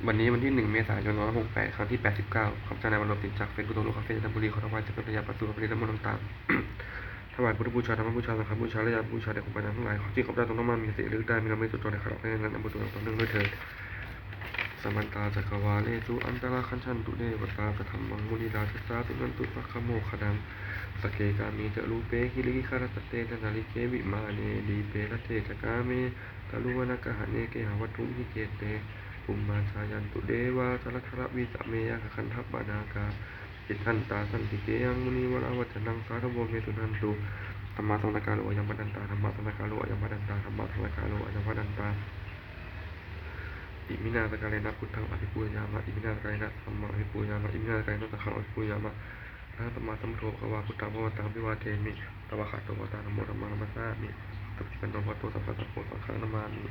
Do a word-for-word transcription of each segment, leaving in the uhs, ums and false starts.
วันนี้วันที่ หนึ่ง เมษายน สองพันห้าร้อยหกสิบแปด ครั้งที่ แปดสิบเก้า ข้าพเจ้านายวันลบสินจักร เป็นผู้ตรงลูกคาเฟ่จันทบุรี ขอถวายเสียงดนตรียาประตูพระนิรมนต์ต่างๆ ถวายพุทธบูชา ธรรมบูชา สังฆบูชา และยาบูชาแด่คุณพระอาจารย์ทั้งหลาย ขอที่ข้าพเจ้าต้องน้อมมามีสติระลึกได้ มีลำลึกจดจ่อในขันธ์ออกแห่งนั้น อันประตูของตนเรื่องด้วยเถิด Samantā cakkavāḷesu atrāgacchantu devatā, saddhammaṃ munirājassa suṇantu saggamokkhadaṃ. Sagge kāme ca rūpe girisikharataṭe cantalikkhe vimāne, dīpe raṭṭhe ca gāme taruvanagahane gehavatthumhi khette, bhummā cāyantu devā jalathalavisame yakkhagandhabbanāgā, tiṭṭhantā santike yaṃ munivaravacanaṃ sādhavo me suṇantu. Dhammassavanakālo ayambhadantā, dhammassavanakālo ayambhadantā, dhammassavanakālo ayambhadantā. Iminā sakkārena buddhaṃ abhipūjayāma, iminā sakkārena dhammaṃ abhipūjayāma, iminā sakkārena saṅghaṃ abhipūjayāma. Arahaṃ sammāsambuddho bhagavā, buddhaṃ bhagavantaṃ abhivādemi. Svākkhāto bhagavatā dhammo, dhammaṃ namassāmi. Supaṭipanno bhagavato sāvakasaṅgho, saṅghaṃ namāmi.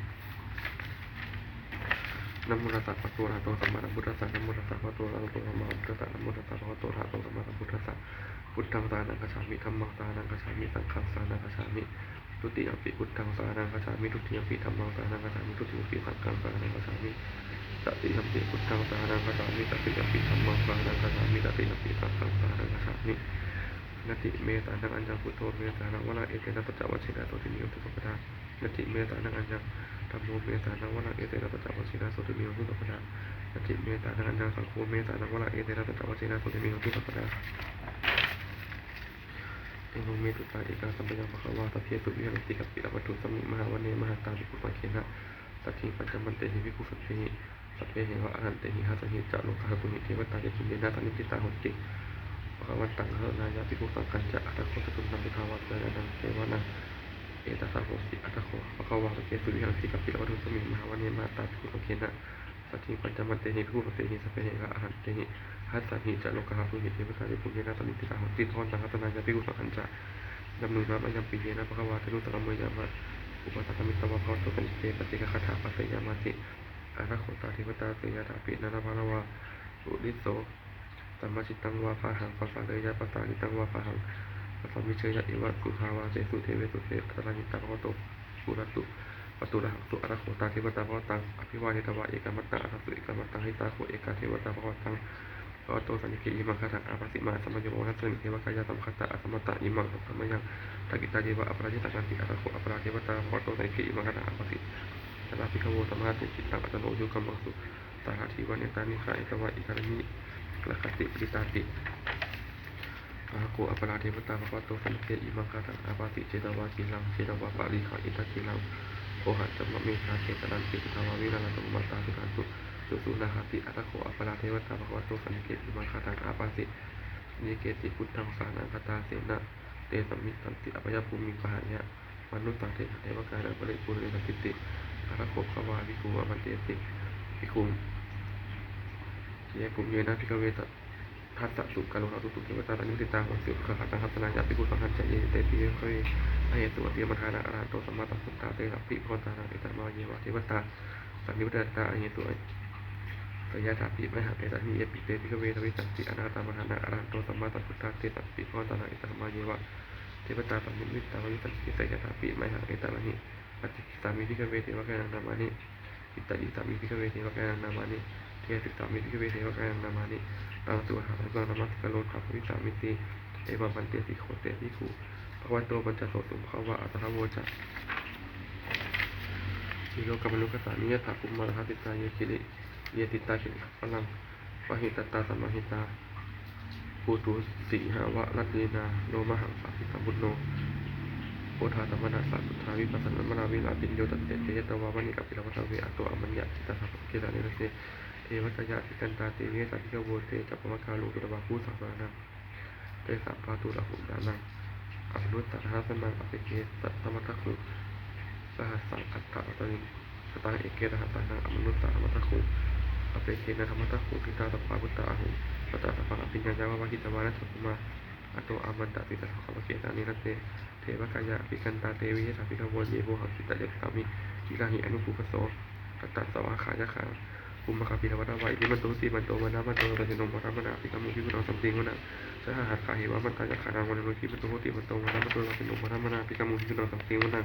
Namo tassa bhagavato arahato sammāsambuddhassa, namo tassa bhagavato arahato sammāsambuddhassa, namo tassa bhagavato arahato sammāsambuddhassa. Buddhaṃ saraṇaṃ gacchāmi, dhammaṃ saraṇaṃ gacchāmi, saṅghaṃ saraṇaṃ gacchāmi. Dutiyampi buddhaṃ saraṇaṃ gacchāmi, dutiyampi dhammaṃ saraṇaṃ gacchāmi, dutiyampi saṅghaṃ saraṇaṃ gacchāmi. Tatiyampi buddhaṃ saraṇaṃ gacchāmi, tatiyampi dhammaṃ saraṇaṃ gacchāmi, tatiyampi saṅghaṃ saraṇaṃ gacchāmi. Natthi me saraṇaṃ aññaṃ, buddho me saraṇaṃ varaṃ, etena saccavajjena sotthi me hotu sabbadā. Natthi me saraṇaṃ aññaṃ, dhammo me saraṇaṃ varaṃ, etena saccavajjena sotthi me hotu sabbadā. Natthi me saraṇaṃ aññaṃ, saṅgho me saraṇaṃ varaṃ, etena saccavajjena sotthi me hotu sabbadā. Evaṃ me sutaṃ. Ekaṃ samayaṃ bhagavā sakkesu viharati kapilavatthusmiṃ mahāvane mahatā bhikkhusaṅghena saddhiṃ pañcamattehi bhikkhusatehi sabbeheva arahantehi. Dasahi ca lokadhātūhi devatā yebhuyyena sannipatitā honti bhagavantaṃ dassanāya bhikkhusaṅghañca. Atha kho catunnaṃ suddhāvāsakāyikānaṃ devānaṃ etadahosi: Atha kho bhagavā sakkesu viharati kapilavatthusmiṃ mahāvane mahatā bhikkhusaṅghena saddhiṃ pañcamattehi bhikkhusatehi sabbeheva arahantehi. Dasahi ca lokadhātūhi devatā yebhuyyena sannipatitā honti bhagavantaṃ dassanāya bhikkhusaṅghañca. Idamavoca mayampi yena bhagavā tenussakamayama upasaṅkamitvā bhagavato santike paccekagāthā bhāseyyāmāti. Atha kho tā devatā seyyathāpi nānattavaṇṇino puriso sammiñjitaṃ vā bāhaṃ pasāreyya, pasāritaṃ vā bāhaṃ pasammiccheyya, evaṃ suddhāvāsesu devesu te antarahitā bhagavato purato pāturahaṃsu. Atha kho tā devatā bhagavantaṃ abhivādetvā ekamantaṃ aṭṭhaṃsu. Ekamantaṃ ṭhitā kho ekā devatā bhagavantaṃ bhagavato santike imaṃ gāthaṃ abhāsi: Mahāsamayo pavanasmiṃ, devakāyā samāgatā; āgatamha samayaṃ, imaṃ dhammasamayaṃ, dakkhitāyeva aparājitapakkhiṃ. Atha kho aparā devatā bhagavato santike imaṃ gāthaṃ abhāsi: Yātrā bhikkhavo samādassenti, cittaṃ attano ujukamakaṃsu; sārathīva nettāni gahetvā, indriyāni rakkhanti paṇḍitāti. Atha kho aparā devatā bhagavato santike imaṃ gāthaṃ abhāsi: Chetvā khīlaṃ chetvā palighaṃ, indakhīlaṃ ohaccamanejā; te caranti suddhā vimalā, cakkhumatā sudantā susunāgāti. Atha kho aparā devatā bhagavato santike imaṃ gāthaṃ abhāsi: Ye keci buddhaṃ saraṇaṃ gatāse, na te gamissanti apāyabhūmiṃ; pahāya mānusaṃ dehaṃ, devakāyaṃ paripūressantīti. Atha kho bhagavā bhikkhū āmantesi bhikkhuṃ: Yebhuyyena bhikkhave dasasu kalonavatthūsu devatā sannipatitā honti bhagavantaṃ dassanāya bhikkhusaṅghañca. Ye te bhikkhave ahesuṃ atimaṇḍenā arahanto sammāsambuddhā, tesampi bhagavantānaṃ etaparamāyeva devatā sannipatitā ahesuṃ seyyathāpi mayhaṃ etarahi. Yepi te bhikkhave bhavissanti anāgatamaṇḍenā arahanto sammāsambuddhā, tesampi bhagavantānaṃ etaparamāyeva devatā sannipatitā bhavissanti seyyathāpi mayhaṃ etarahi. Pañcasīsāni bhikkhave devakāyānaṃ nāmāni. Kittayissāmi bhikkhave devakāyānaṃ nāmāni. Desissāmi bhikkhave devakāyānaṃ nāmāni. Taṃ suṇātha sādhukaṃ dhammassakāro bhāsissāmīti. Evaṃ bhanteti kho te bhikkhū bhagavato paccassosuṃ. Bhagavā etadavoca: Silokamanukassāmi, yattha bhummā tadassitā; ye giri ye sitā girigabbharaṃ, pahitattā samāhitā. Puthū sīhāva sallīnā, lomahaṃsābhisambhuno; odātamanasā suddhā, vippasannamanāvilā. Bhiyyo nañjayuṃ saraṃ, ye kapilavatthave; ātappamakaruyyuh, tassa bhaddekaraṇīyasū. Te ca rakkhāya abhikkantā, te viruḷhichandā bhikkhavo; te ca pāpaggaho lokassāti, bhikkhūnaṃ samitiṃ vadaṃ. Tesampāturahu ñāṇaṃ, amanussāna dassanaṃ; appeke satamaddakkhuṃ, sahassaṃ atha sataṃ; eke sahassānaṃ, amanussānamaddasuṃ; appekenantamaddakkhuṃ. Ṭhitā sabbā phuṭā ahu, sattā sabbaṃ abhiññāya; vavakkhitvāna cakkhumā, tato āmantayi satthā. Sāvake sāsane rate, devakāyā abhikkantā; te ca viruḷhichandā bhikkhavo, ye vohaṃ kittayissāmi. Girāhi anupubbaso, tattha devakāyā bhummā kāpilavatthavā; iddhimanto jutimanto, vaṇṇavanto yasassino; modamānā abhikkāmuṃ, bhikkhūnaṃ samitiṃ vadaṃ. Sattasahassā evaṃ āmantā, yakkhā nānattavaṇṇino; iddhimanto jutimanto, vaṇṇavanto yasassino; modamānā abhikkāmuṃ, bhikkhūnaṃ samitiṃ vadaṃ.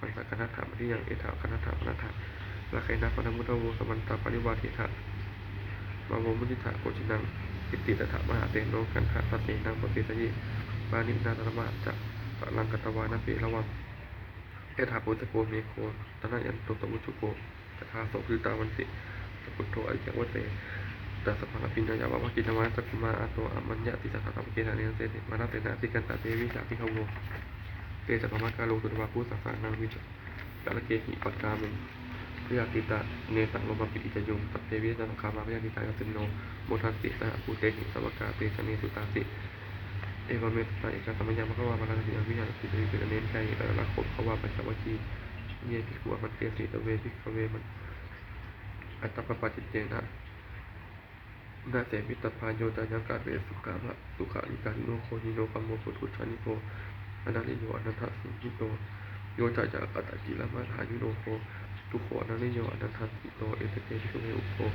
passa kaṇhatha mandiyaṃ, etha gaṇhatha bandhatha, rāgena bandhamatthu vo, samantā parivāretha mā vo muñcittha koci naṃ. Kitti tattha mahāseno, kaṇhasenaṃ pavesayi; pāṇinā talamāhacca, saraṃ katvāna bheravaṃ. Yathā pāvussako megho, thanayanto savijjuko; tadā so paccudāvatti, saṅkuddho asayaṃvase. Tañca sabbaṃ abhiññāya, vavakkhitvāna cakkhumā; tato āmantayi satthā, sāvake sāsane rate. Mārasenā abhikkantā, te vijānātha bhikkhavo; te ca ātappamakaruṃ, sutvā buddhassa sāsanaṃ; vijānātha bhikkhavo, kālakañci pakkhitānaṃ, bhayātītā netaṃ lomampi iñjayuṃ. Sabbe vijitasaṅgāmā, bhayātītā yasassino; modanti saha bhūtehi, sāvakā te janesutāti. Evaṃ me sutaṃ. Ekaṃ samayaṃ bhagavā bārāṇasiyaṃ, viharati isvare sakiccāne migadāye. Tatra kho bhagavā pañcavaggiye bhikkhū āmantesi. Ese bhikkhave attamanā paccekavasavattino, na sevitabbā yo cāyaṃ kāmesu kāmasukhallikānuyogo, hīno gammo pothujjaniko, anariyo ananthasīlito, yo cāyaṃ kattañci lāmattha yuññato, dukkho anariyo ananthasīlito. Ete bhikkhave ubho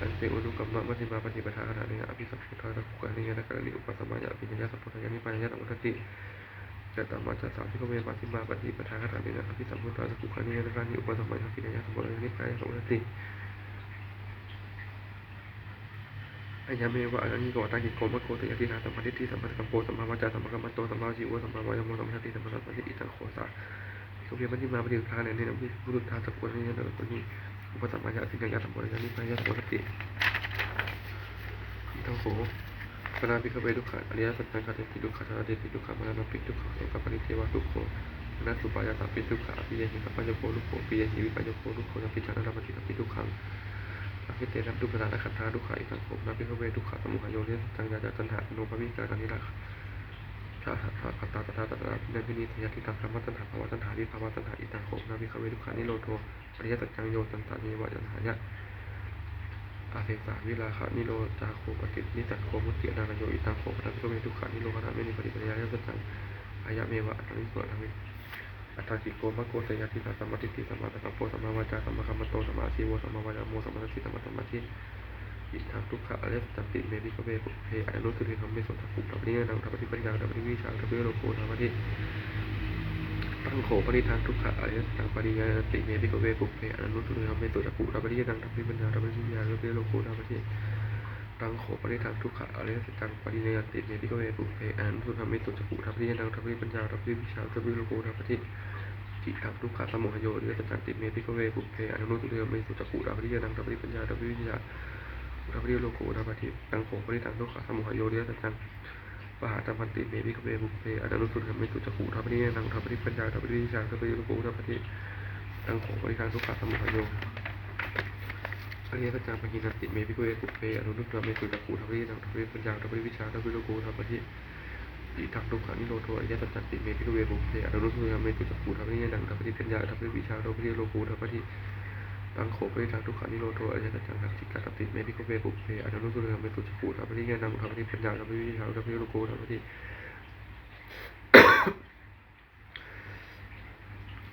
ante anukammaṃ majjhimā paṭipadā, kaṭṭhamānena abhisambuddhā, cakkhuṃ ūheyya, nakkhattaṃ upasamāya, abhiññāya sambodhāya, nibbānāya saṃvattati. Katamañca sā bhikkhave majjhimā paṭipadā, kaṭṭhamānena abhisambuddhā, cakkhuṃ ūheyya, nakkhattaṃ upasamāya, abhiññāya sambodhāya, nibbānāya saṃvattati? Ayameva ariyo aṭṭhaṅgiko maggo, seyyathīdaṃ: sammādiṭṭhi sammāsaṅkappo sammāvācā sammākammanto sammāājīvo sammāvāyāmo sammāsati sammāsamādhi. Idaṃ kho sā bhikkhave majjhimā paṭipadā, kaṭṭhamānena abhisambuddhā, cakkhuṃ ūheyya, nakkhattaṃ upasamāya, abhiññāya sambodhāya, nibbānāya saṃvattati. Idaṃ kho pana bhikkhave dukkhaṃ ariyasaccaṃ. Jātipi dukkhā, jarāpi dukkhā, maraṇampi dukkhaṃ, sokaparidevadukkho, anappaṭinasupāyāsāpi dukkhā. Appiyehi sampayogo dukkho, piyehi vippayogo dukkho, yampidaṃ na labhati tampi dukkhaṃ, saṅkhittena dukkhaṃ, nakkhattaṃ dukkhā. Idaṃ kho pana bhikkhave dukkhasamudayo ariyasaccaṃ. Yā ca taṇhā ponobbhavikā nandirāgasahagatā, tatrāgatānaṃ tatrābhinandinī, seyyathīdaṃ: kāmataṇhā bhavataṇhā vibhavataṇhā. Idaṃ kho pana bhikkhave dukkhanirodho ariyasaccaṃ. Yo tassāyeva taṇhāya asesā virāganirotho, nissaggo mutti anālayo. Idaṃ kho pana bhikkhave dukkhanirodhagāminī paṭipadā ariyasaccaṃ. Ayameva ariyo aṭṭhaṅgiko maggo, seyyathīdaṃ: sammādiṭṭhi sammāsaṅkappo sammāvācā sammākammanto sammāājīvo sammāvāyāmo sammāsati sammāsamādhi. Idaṃ dukkhaṃ ariyasaccanti me bhikkhave pubbe ananussutesu dhammesu cakkhuṃ udapādi ñāṇaṃ udapādi paññā udapādi vijjā udapādi āloko udapādi. Taṃ kho panidaṃ dukkhaṃ ariyasaccaṃ paṭiñānāti me bhikkhave pubbe ananussutesu dhammesu cakkhuṃ udapādi ñāṇaṃ udapādi paññā udapādi vijjā udapādi āloko udapādi. Taṃ kho panidaṃ dukkhaṃ ariyasaccaṃ paṭiñānāti me bhikkhave pubbe ananussutesu dhammesu cakkhuṃ udapādi ñāṇaṃ udapādi paññā udapādi vijjā udapādi āloko udapādi. Idaṃ dukkhasamudayo ariyasaccanti me bhikkhave pubbe ananussutesu dhammesu cakkhuṃ udapādi ñāṇaṃ udapādi paññā udapādi vijjā udapādi āloko udapādi. Taṃ kho panidaṃ dukkhasamudayo ariyasaccaṃ pahātabbanti me bhikkhave pubbe ananussutesu dhammesu cakkhuṃ udapādi ñāṇaṃ udapādi paññā udapādi vijjā udapādi āloko udapādi. Taṃ kho panidaṃ dukkhasamudayo ariyasaccaṃ pahīnanti me bhikkhave pubbe ananussutesu dhammesu cakkhuṃ udapādi ñāṇaṃ udapādi paññā udapādi vijjā udapādi āloko udapādi. Idaṃ dukkhanirodho ariyasaccanti me bhikkhave pubbe ananussutesu dhammesu cakkhuṃ udapādi ñāṇaṃ udapādi paññā udapādi vijjā udapādi āloko udapādi. Taṃ kho panidaṃ dukkhanirodho ariyasaccaṃ sacchikatanti me bhikkhave pubbe ananussutesu dhammesu cakkhuṃ udapādi ñāṇaṃ udapādi paññā udapādi vijjā udapādi āloko udapādi.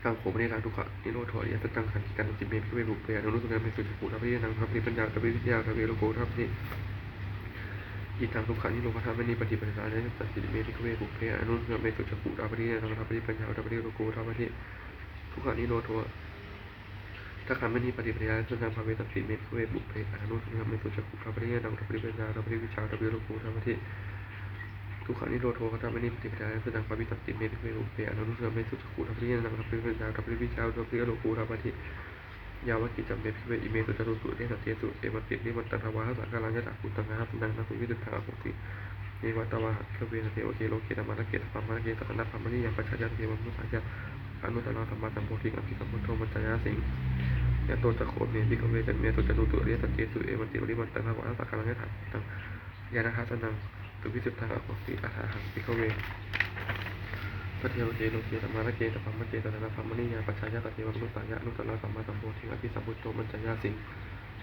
Taṃ kho panidaṃ dukkhanirodho ariyasaccaṃ sacchikatanti me bhikkhave pubbe ananussutesu dhammesu cakkhuṃ udapādi ñāṇaṃ udapādi paññā udapādi vijjā udapādi āloko udapādi. Idaṃ dukkhanirodhagāminī paṭipadā ariyasaccanti me bhikkhave pubbe ananussutesu dhammesu cakkhuṃ udapādi ñāṇaṃ udapādi paññā udapādi āloko udapādi. Dukkhanirodho dukkhadagāminī paṭipadā ariyasaccaṃ bhāvitanti me bhikkhave pubbe ananussutesu dhammesu cakkhuṃ udapādi ñāṇaṃ udapādi paññā udapādi vijjā udapādi āloko udapādi. Dukkhanirodho dukkhadagāminī paṭipadā ariyasaccaṃ bhāvitanti me bhikkhave pubbe ananussutesu dhammesu cakkhuṃ udapādi ñāṇaṃ udapādi paññā udapādi vijjā udapādi āloko udapādi. Yāvakīcaṃ me bhikkhave imesu catūsu ariyasaccesu evantiparimaṃ taṇhāvāhasakālaṃ yathābhūtaṃ āhasaṃ anaṃsuṃ visuddhaṃ ahosi. Neva tāvāhaṃ bhikkhave sāvake loke samārake sabrahmake satāna brāhmaṇiyā pajāya sadevamanussāya anuttaraṃ sammāsambodhiṃ abhisambuddho pañcayāsiṃ. Yato ca kho me bhikkhave imesu catūsu ariyasaccesu evantiparimaṃ taṇhāvāhasakālaṃ yathābhūtaṃ ñāṇadassanaṃ suvisuddhaṃ ahosi. Athāhaṃ bhikkhave sadevake loke samārake sabrahmake satāna brāhmaṇiyā pajāya sadevamanussāya anuttaraṃ sammāsambodhiṃ abhisambuddho pañcayāsiṃ.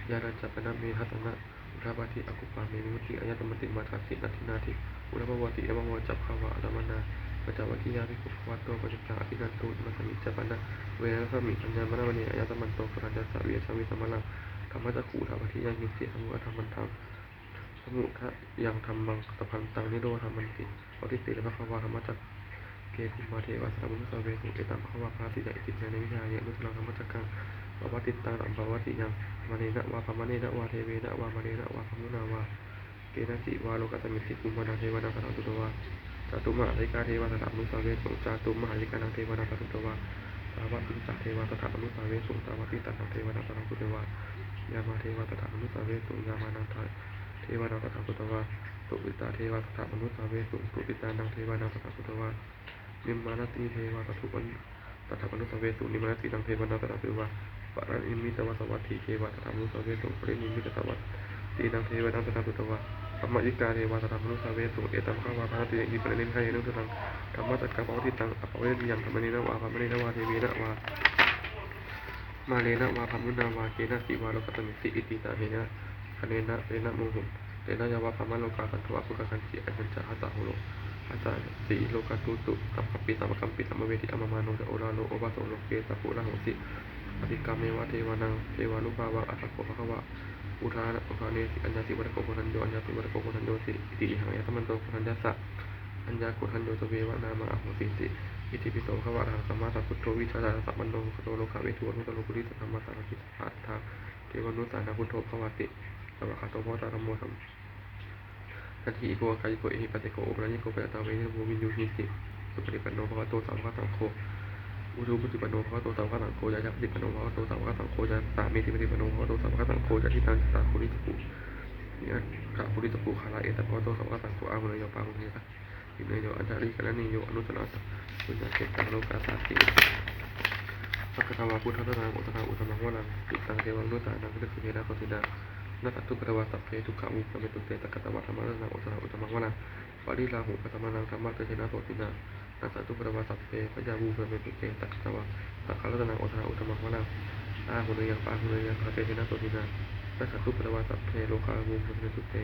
Ñāṇañca pana me dassanaṃ udapādi akuppā me vimutti āyasmati mātasi. Natthidāni punabbhavoti nāma ca bahavā attamanā pañcavaggiyā bhikkhū bhagavato paccassosuṃ. Abhinanduṃ imasmiñca pana verasmiṃ bhaññamāne āyasmato koṇḍaññassa vijānātha vijjāsamāraṃ dhammacakkhuṃ udapādi yaṅkiñci sammukhaṃ dhammaṃ sammukhayaṃ dhammaṃ sabbantaṃ nirodhānanti. Bhāsitena bhagavā dhammacakke bhummā devā jalathalavisame sāvakā etaṃ bhagavatā bhāsitaṃ iti tena vidhāya anuttaraṃ dhammacakkaṃ pavattitaṃ appaṭivattiyaṃ samaṇena vā brāhmaṇena vā devena vā mārena vā brahmunā vā kenaci vā lokasminti, brahmānaṃ devānaṃ tathā sutvā, cātummahākārīkā devā saddamanussāvesuṃ. Cātummahārīkānaṃ devānaṃ tathā sutvā, tāvatiṃsā devā saddamanussāvesuṃ. Tāvatiṃsānaṃ devānaṃ tathā sutvā, yāmā devā saddamanussāvesuṃ. Yāmānaṃ devānaṃ tathā sutvā, tusitā devā saddamanussāvesuṃ. Tusitānaṃ devānaṃ tathā sutvā, nimmānaratī devā saddamanussāvesuṃ. Nimmānaratīnaṃ devānaṃ tathā sutvā, paranimmitavasavattī devā saddamanussāvesuṃ. Paranimmitavasavattīnaṃ devānaṃ tathā sutvā, brahmahārīkā devā saddamanussāvesuṃ. Etaṃ bhagavatā bhāsetti bhikkhusaṅghañca yena uttamaṃ dhammacakkamaṃ pavattitaṃ appavedaniyaṃ brāhmaṇena vā brāhmaṇena vā devena vā mārena vā brahmunā vā kenaci vā lokasminti. Iti taṃ tena kaṇena tena muhuttena yāva brahmalokā saddo abbhuggacchi. Ayañca dasasahassī lokadhātū saṅkampi sampakampi saṃveti. Appamāṇo ca oḷāro obhāso loke sabburakkho hosi. Paṭikkāmeva devānaṃ devānubhāvaṃ. Atha kho bhagavā udānesi aññāsi vata kho koṇḍañño aññāsi vata kho koṇḍaññoti. Iti idaṃ āyasmanto koṇḍaññassa aññākoṇḍañño tveva nāmaṃ ahosīti. Itipi so bhagavā arahaṃ sammāsambuddho vijjācaraṇasampanno sugato lokavidū anuttaro purisadammasārathi satthā devamanussānaṃ buddho bhagavāti. Svākkhāto bhagavatā dhammo sandiṭṭhiko akāliko ehipassiko opanayiko paccattaṃ veditabbo viññūhīti. Supaṭipanno bhagavato sāvakasaṅgho, ujupaṭipanno bhagavato sāvakasaṅgho, ñāyapaṭipanno bhagavato sāvakasaṅgho, sāmīcipaṭipanno bhagavato sāvakasaṅgho, yadidaṃ cattāgiripuggalā esa bhagavato sāvakasaṅgho āhuneyyo pāhuneyyo dakkhiṇeyyo añjalikaraṇīyo anuttaraṃ puññakkhettaṃ lokassāti. Sakkatvā buddharatanaṃ osathaṃ uttamaṃ varaṃ, hitaṃ devamanussānaṃ hitāya sabbā sotthī. Nassantupaddavā sabbe dukkhā vūpasamentu te. Sakkatvā dhammaratanaṃ osathaṃ uttamaṃ varaṃ, pariḷāhūpasamanaṃ dhammatejena sotthinā. Nassantupaddavā sabbe bhayā vūpasamentu te. Sakkatvā saṅgharatanaṃ osathaṃ uttamaṃ varaṃ, āhuneyyaṃ pāhuneyyaṃ saṅghatejena sotthinā. Nassantupaddavā sabbe rogā vūpasamentu te.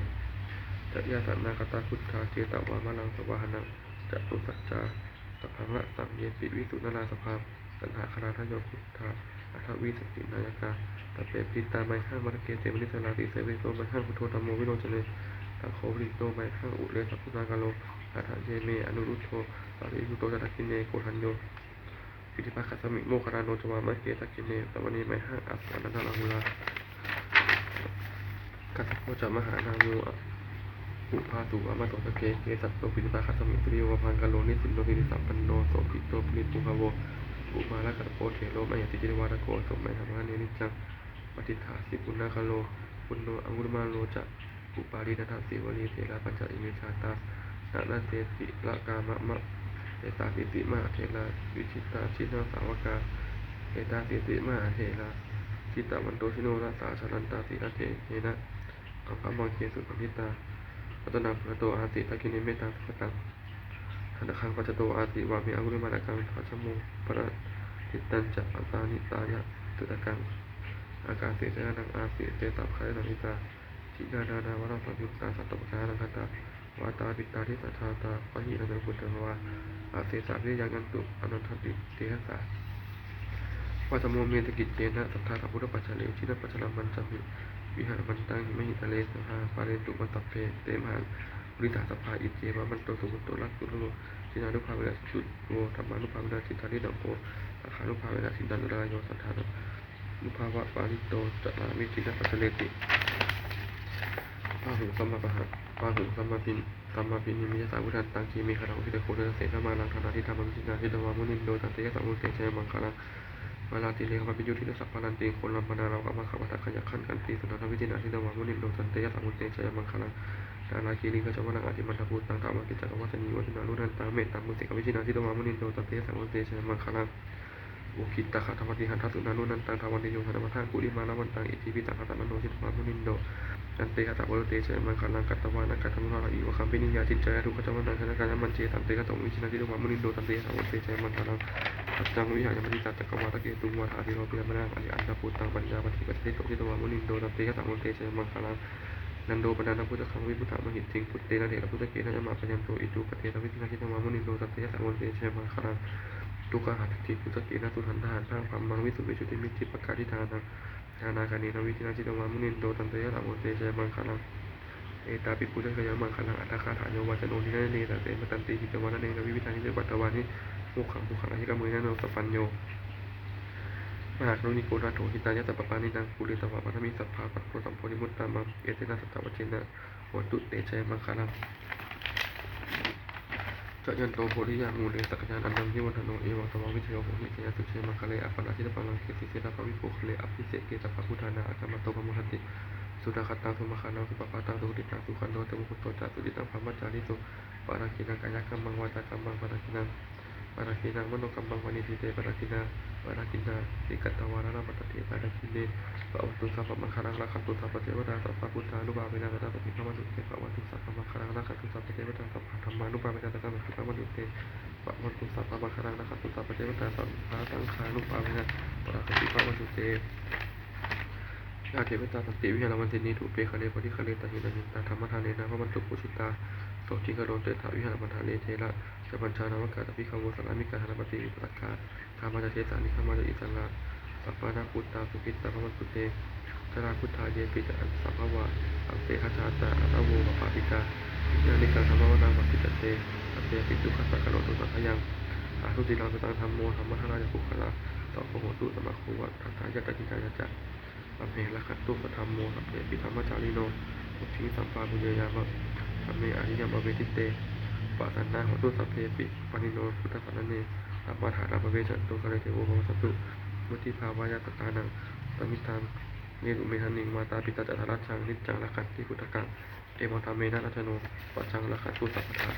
Jayāsanāgatā buddhā jetvā māraṃ savāhanaṃ, catusaccāsabhaṃ rasaṃ ye piviṃsu narāsabhā. Taṇhaṅkarādayo buddhā aṭṭhavīsati nāyakā, sabbe patiṭṭhitā mayhaṃ matthake te munissarā. Sīse so mayhaṃ buddho dhammo vilocane, saṅgho patiṭṭhito mayhaṃ ure sabbaguṇākaro. Hadaye me anuruddho sārīputto ca dakkhiṇe, koṇḍañño piṭṭhibhāgasmiṃ moggallāno ca vāmake. Dakkhiṇe savane mayhaṃ āsuṃ ānandarāhulā, kassapo ca mahānāmo ubhāsuṃ vāmasotake. Kesaro piṭṭhibhāgasmiṃ suriyo va pabhaṅkaro, nisinno sirisampanno sobhito munipuṅgavo. Kumārakassapo thero mahesī cittavādako, so mayhaṃ vadane niccaṃ patiṭṭhāsi guṇākaro. Puṇṇo aṅgulimālo ca upālī nandasīvalī, therā pañca ime jātā nalāṭe tilakā mama. Etāpi timahā therā vijitā jinasāvakā, etāpi timahā therā jitavanto jinorasā, jalantā sīlatejena aṅgamaṅgesu saṇṭhitā. Ratanaṃ purato āsi dakkhiṇe mettasuttakaṃ, dhajaggaṃ pacchato āsi vāme aṅgulimālakaṃ. Dhajaggaṃ pacchattañca āsi ānantānaṃ sutakaṃ, ākāse chadanaṃ āsi sesā pākāranitā. Jinā nānāvarasaṃyuttā sattappākāralaṅkatā, vātapittādisañjātā bāhirajjhattupaddavā, asesā vinayaṃ yantu anantajinatejasā. Pañcamakkhindhikiccettha sattā sambuddhapañjare, jinapañjaramajjhamhi vihāramantaṃ mahītale, sadā pālentu maṃ sabbe te mahāpurisāsabhā. Iccevamanto sugutto lakisatthu, jinānubhāvena jitu, dhammānubhāvena jitārisaṅgho, saṅghānubhāvena jitantarāyo, saddānubhāvapālito carāmi jinapañjareti. Bāhuṃ samabhi-, bāhuṃ samabhi-, samabhinimmitasāvudhantaṃ, grīmekhalaṃ uditaghorasasenamāraṃ, dānādidhammavidhinā jitavā munindo, tantejasā āhunte jayamaṅgalaṃ. Mārātirekamabhiyujjhitasabbarattiṃ, ghorampanāḷavakamakkhamathaddhayakkhaṃ, khantīsudantavidhinā jitavā munindo, tantejasā āhunte jayamaṅgalaṃ. Nāḷāgiriṃ gajavaraṃ atimattabhūtaṃ, dāvaggicakkamasanīva sudāruṇantaṃ, mettambusekavidhinā jitavā munindo, tantejasā āhunte jayamaṅgalaṃ. Ukkhittakhaggam atihatthasudāruṇantaṃ, dhāvantiyojanapathaṅgulimālavantaṃ, iddhībhisaṅkhatamano jitavā munindo, tantejasā āhunte jayamaṅgalaṃ. Katvāna kaṭṭhamudaraṃ iva gabbhinīyā, ciñcāya duṭṭhavacanaṃ janakāyamajjhe, santike somavidhinā jitavā munindo, tantejasā āhunte jayamaṅgalaṃ. Saccaṃ vihāya matisaccakavādaketuṃ, vādābhiropitamanaṃ atiandhabhūtaṃ, paññāpadīpajalito jitavā munindo, tantejasā āhunte jayamaṅgalaṃ. Nandopanandabhujagaṃ vibudhaṃ mahiddhiṃ, puttena therabhujagena damāpayanto, iddhūpadesavidhinā jitavā munindo, tantejasā āhunte jayamaṅgalaṃ. Duggāhadiṭṭhibhujagena sudaṭṭhahatthaṃ, brahmaṃ visuddhijutimiddhibakābhidhānaṃ, dhānaṃ ñāṇāgadena vidhinā jitavā munindo, tantejasā āhunte jayamaṅgalaṃ. Etāpi buddhajayamaṅgalaaṭṭhagāthā, yo vācano dinadine sarate matandī, hitvānanekavividhāni cupaddavāni, mokkhaṃ sukhaṃ adhigameyya naro sapañño. Mahākāruṇiko nātho, hitāya sabbapāṇinaṃ, pūretvā pāramī sabbā, patto sambodhimuttamaṃ, etena saccavajjena hotu te jayamaṅgalaṃ. Jayanto bodhiyā mūle sakyānaṃ nandivaḍḍhano, evaṃ tvaṃ vijayo hohi jayassu jayamaṅgale, aparājitapallaṅke sīse sabbaṃ vipokkhare, abhiseke sabbabuddhānaṃ aggappatto pamodati. Sunakkhattaṃ sumaṅgalaṃ supabhātaṃ suhuṭṭhitaṃ, sukhaṇo sumuhutto ca suyiṭṭhaṃ brahmacārisu, padakkhiṇaṃ kāyakammaṃ vācākammaṃ padakkhiṇaṃ, padakkhiṇaṃ manokammaṃ paṇidhī te padakkhiṇā, padakkhiṇāni katvāna labhantatthe padakkhiṇe. Bhavatu sabbamaṅgalaṃ rakkhantu sabbadevatā, sabbabuddhānubhāvena sadā sotthī bhavantu te. Bhavatu sabbamaṅgalaṃ rakkhantu sabbadevatā, sabbadhammānubhāvena sadā sotthī bhavantu te. Bhavatu sabbamaṅgalaṃ rakkhantu sabbadevatā, sabbasaṅghānubhāvena sadā sotthī bhavantu te. Yā devatā santi viharamantini thūpe ghare bodhighare tahiṃ tahiṃ, tā dhammadānena bhavantu pūjitā sotthiṃ karontedha viharamantane. Therā ca pañca navakā ca bhikkhavo, sārāmikā dānapatī vipāsakā, gāmā ca desā nigamā ca issarā, sampannaṃ buddhā sukhitā bhavantu te. Jalābujā yepi ca aṇḍasambhavā, asekhajā ca athavopapātikā, niyyānikaṃ dhammavaraṃ paṭicca te, sabbepi dukkhassa karontu saṅkhayaṃ. Sādhu ciraṃ sataṃ dhammo, dhammaddharāya puggalā, saṅgho hotu samaggo va, atthāya ca hitāya ca. Amhe rakkhatu saddhammo, sabbepi dhammacārino, vuḍḍhiṃ sampāpuṇeyyāma, dhamme ariyappavedite. Pasannā hontu sabbepi, pāṇino buddhasāsane, dhammadharā pavecchanto, kāle devo pavassatu, vuḍḍhibhāvāya sattānaṃ, samiddhaṃ netu medaniṃ. Mātā pitā ca atrajaṃ, niccaṃ rakkhanti puttakaṃ, evaṃ dhammena rājāno, pajaṃ rakkhantu sabbadā.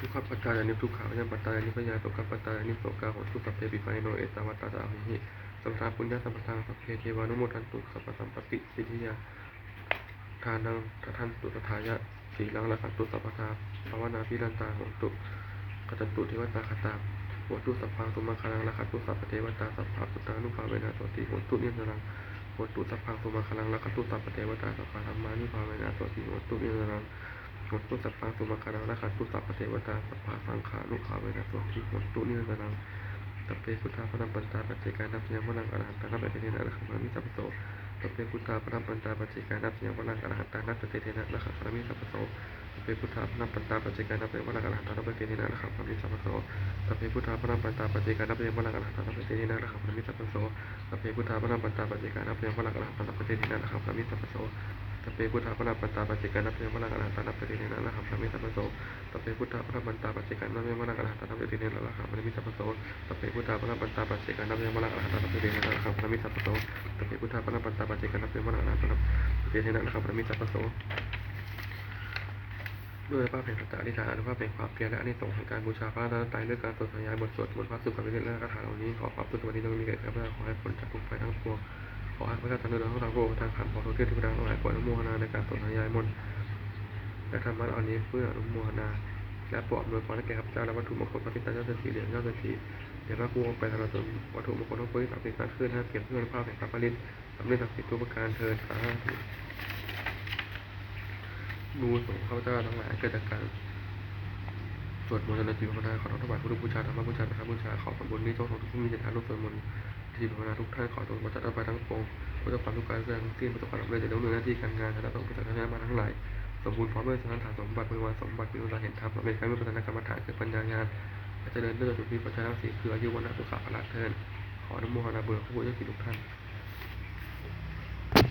Dukkhappattā ca niddukkhā, bhayappattā ca nibbhayā, sokappattā ca nissokā, hontu sabbepi pāṇino. Ettāvatā ca amhehi, sambhataṃ puññasampadaṃ, sabbe devānumodantu, sabbasampattisiddhiyā. Dānaṃ dadantu saddhāya, sīlaṃ rakkhantu sabbadā, bhāvanābhiratā hontu, gacchantu devatāgatā. Bhavatu sabbaṃ sumaṅgalaṃ, rakkhantu sabbadevatā, sabbabuddhānubhāvena, sotthī hontu nirantaraṃ. Bhavatu sabbaṃ sumaṅgalaṃ, rakkhantu sabbadevatā, sabbadhammānubhāvena, sotthī hontu nirantaraṃ. Bhavatu sabbaṃ sumaṅgalaṃ, rakkhantu sabbadevatā, sabbasaṅghānubhāvena, sotthī hontu nirantaraṃ. Sabbe buddhā balappattā, paccekānañca yaṃ balaṃ, arahantānañca tejena, rakkhaṃ bandhāmi sabbaso. Sabbe buddhā balappattā, paccekānañca yaṃ balaṃ, arahantānañca tejena, rakkhaṃ bandhāmi sabbaso. Sabbe buddhā balappattā, paccekānañca yaṃ balaṃ, arahantānañca tejena, rakkhaṃ bandhāmi sabbaso. Sabbe buddhā balappattā, paccekānañca yaṃ balaṃ, arahantānañca tejena, rakkhaṃ bandhāmi sabbaso. Sabbe buddhā balappattā, paccekānañca yaṃ balaṃ, arahantānañca tejena, rakkhaṃ bandhāmi sabbaso. Sabbe buddhā balappattā, paccekānañca yaṃ balaṃ, arahantānañca tejena, rakkhaṃ bandhāmi sabbaso. Sabbe buddhā balappattā, paccekānañca yaṃ balaṃ, arahantānañca tejena, rakkhaṃ bandhāmi sabbaso. Sabbe buddhā balappattā, paccekānañca yaṃ balaṃ, arahantānañca tejena, rakkhaṃ bandhāmi sabbaso. Sabbe buddhā balappattā, paccekānañca yaṃ balaṃ, arahantānañca tejena, rakkhaṃ bandhāmi sabbaso. Doja pāpena satta anisā, อานุภาพแห่งความเพียร และอานิสงส์แห่งการบูชาพระรัตนตรัย ด้วยการสวดสาธยายบทสวดมนต์พระสุตตวิริตและคาถาเหล่านี้ ขอความสุขสวัสดีจงมีแก่ข้าพเจ้า ขอให้พ้นจากทุกข์ภัยทั้งปวง ขอให้ข้าพเจ้าทั้งโดยทั้งทางโลกทั้งธรรม ขอทุกข์ที่เทวดาทั้งหลายโปรดอนุโมทนาในการสวดสาธยายมนต์และธรรมะเหล่านี้ เพื่ออนุโมทนา และโปรดอำนวยพรให้แก่ข้าพเจ้า และวัตถุมงคลพระพิตาเจ้าเศรษฐี เหรียญเจ้าเศรษฐี เหรียญพระครูองค์แปด ตลอดจนวัตถุมงคลพระโพธิสัตว์ สิ่งศักดิ์สิทธิ์ทั้งห้า เปี่ยมด้วยอานุภาพแห่งพระปริตร สำเร็จศักดิ์สิทธิ์ทุกประการเทอญ สาธุ บุญของข้าพเจ้าทั้งหลายเกิดจากการสวดมนต์ เจริญจิตภาวนา ขอน้อมถวายพุทธบูชา ธรรมบูชา สังฆบูชา ขอผลบุญนี้จงส่งถึงผู้มีจิตศรัทธาร่วมสวดมนต์ เจริญจิตภาวนาทุกท่าน ขอจงประจักษ์ภัยทั้งปวง ประสบความทุกข์กายและใจทั้งสิ้น ประสบความสำเร็จในเรื่องหน้าที่การงาน ชนะต่ออุปสรรคชนะมารทั้งหลาย สมบูรณ์พร้อมด้วยสถานฐานสมบัติ บริวารสมบัติ มีดวงตาเห็นธรรม สำเร็จการวิปัสสนากรรมฐาน เกิดปัญญาญาณ และเจริญเลิศยศยศ มีปัจจัยทั้งสี่คืออายุ วรรณะ สุขะ พละเทอญ ขออนุโมทนาบุญกับผู้มีจิตทุกท่าน